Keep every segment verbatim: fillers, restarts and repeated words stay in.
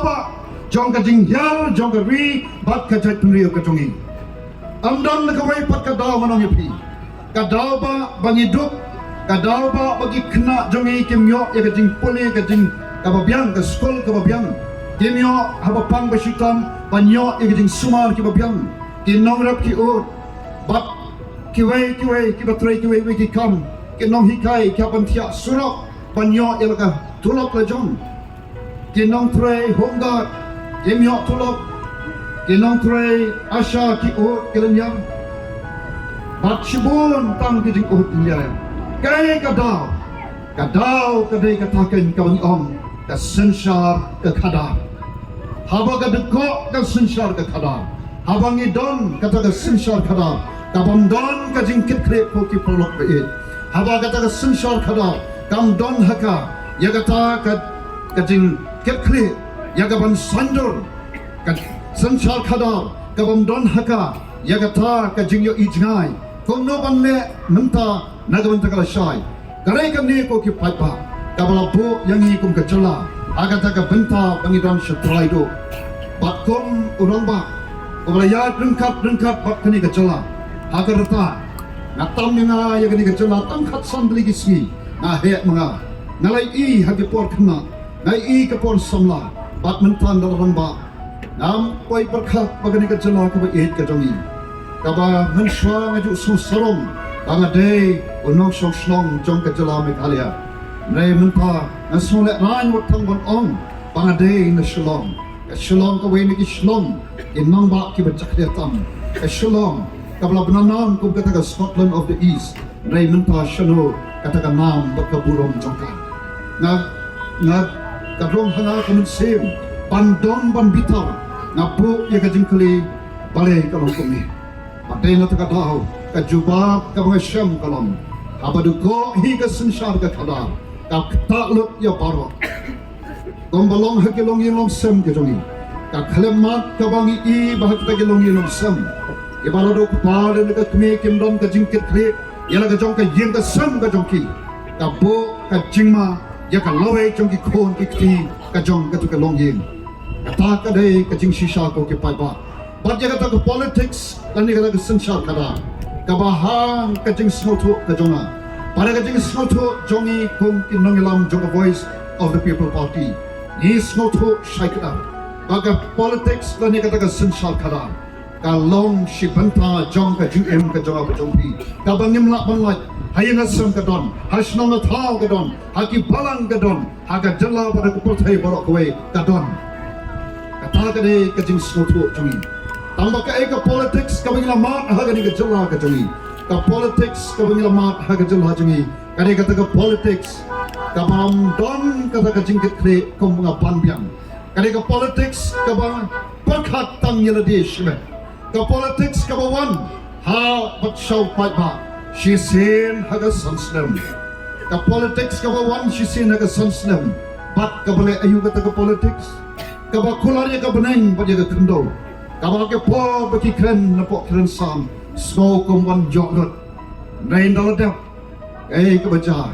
Ba jong ka jinghiar jong ka ri bad ka jaitbynriew ka jong ngi. Ym don na kawei pat ka daw ngan ong ïa phi. Ka daw ba ba ngi duk, ka daw ba ba ki khynnah jong ngi kim ïoh ïa ka jingpule ka jing kaba biang, ka skul kaba biang. Kim ïoh haba pang ba shitom ban ïoh ïa ka jingsumar kiba biang. Ki nongrep ki ud bad kiwei kiwei kiba trei kiwei kiwei ki kam, ki nonghikai ki hap ban thiah surok ban ïoh ïa la ka tulop la jong. Ki nongtrei home guard kim ïoh tulop. Ki nongtrei ASHA ki ud ki lynñiar. Bad shibun tang ki jingud lynñiar. Kaei ka daw? Ka daw ka dei kata keiñ kaba ngi ong ka synshar ka khadar. Haba ka dkoh ka synshar ka khadar, haba ngi don kata ka synshar khadar, ka bym don ka jingkitkhlieh ko ki paralok ba ïeit. Haba kata ka synshar khadar kam don ha ka ïa kata ka, ka jingkitkhlieh ïa ka ban saiñdur, ka synshar khadar ka bym don ha ka ïa kata ka jingïohi jngai kumno ban leh mynta na ka bynta ka lashai. Ka dei kane ko ki paidbah kaba la buh ïa ngi kum ka jylla ha kata ka bynta ba ngi don sha trai duh. Bad kum u rangbah uba la ïaid ryngkat ryngkat bad kane ka jylla ha ka rta, nga tam ïa nga ïa kane ka jylla tang khatsan tylli ki sngi. Nga heh ma nga, nga la ïohi ha ki por khynnah, nga ïohi ka por samla, bad mynta nga la rangbah. Ngam poi pyrkhat ba kane ka jylla kaba ïeit ka jong ngi, kaba mynshuwa nga ju sngewsarong ba nga dei u nongshong shnong jong ka jylla Meghalaya. Hynrei mynta nga sngewlehrain wat tang ban ong ba nga dei na Shillong. Ka Shillong kawei na ki shnong ki nongbah kiba jakhlia tam. Ka Shillong kaba la bna nam kum kata ka Scotland of the East. Hynrei mynta shano kata ka nam bad ka burom jong ka? Nga, nga, ka long ha nga ka mynsiem ban dom ban bitar. Nga buh ïa ka jingkylli, balei ka long kumne? Bad dei na kata ka daw ka jubab kaba nga shem ka long, haba dkoh hi ka synshar ka khadar, ka ktah lut ïa baroh. Kumba long ha ki longïing longsem ki jong ngi, ka khlem mat kaba ngi i ba ha kita ki longïing longsem, kiba la dei u kpa lane ka kmie kim don ka jingkitkhlieh ïa la ka jong ka ïing ka sem ka jong ki, ka buh ka jingma ïa ka lawei jong ki khun ki kti ka jong kata ka longïing. Kata ka dei ka jingshisha ko ki paidbah. Bad ïa kata ka politics lane kata ka synshar khadar, kaba ha ka jingsngewthuh ka jong nga, bad ka jingsngewthuh jong ngi kum ki nongïalam jong ka Voice of the People Party, ngi sngewthuh shai kdar ba ka politics lane kata ka synshar khadar ka long shi bynta jong ka jingim ka jong nga bad jong phi, kaba ngim lah ban lait. Ha ïing ha sem ka don, ha shnong ha thaw ka don, ha ki balang ka don, ha ka jylla bad ha ka pyrthei baroh kawei ka don. Kata ka dei ka jingsngewthuh jong ngi. Tang ba kaei ka politics kaba ngi la mad ha kane ka jylla ka jong ngi? Ka politics kaba ngi la mad ha ka jylla jong ngi ka dei kata ka politics kaba ym don kata ka jingkitkhlieh kum nga ban biang. Ka dei ka politics kaba pyrkhat tang ïa lade shimet. Ka politics kaba wan ha bad sha u paidbah shisien ha ka san snem. Ka politics kaba wan shisien ha ka san snem. Bad kaba leh aïu kata ka politics? Kaba kular ïa ka bneng bad ïa ka khyndew. Kaba ha ka por ba ki kren napoh ki rynsan sngew kum wan ïoh lut. Hynrei ynda la dep, kaei kaba jia?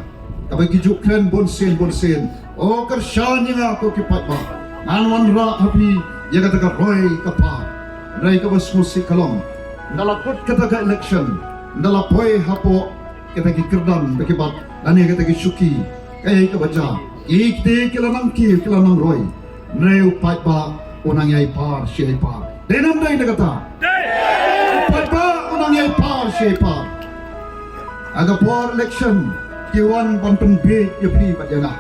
Kaba ki ju kren bunsien bunsien, o kyrshan ïa nga ko ki paidbah, ngan wanrah ha phi ïa kata ka roi ka par. Hynrei kaba sngewsih ka long, ynda la kut kata ka election, ynda la poi hapoh kata ki kyrdan ba ki bat lane kata ki shuki, kaei kaba jia? Ki kti ki la nang kiew, ki la nang roi. Hynrei u paidbah u nang ïai par shi ïai par. Dei ne ym dei na kata? U paidbah u nang ïai par shi ïai par. Ha ka por election ki wan ban pynbiej ïa phi bad ïa nga.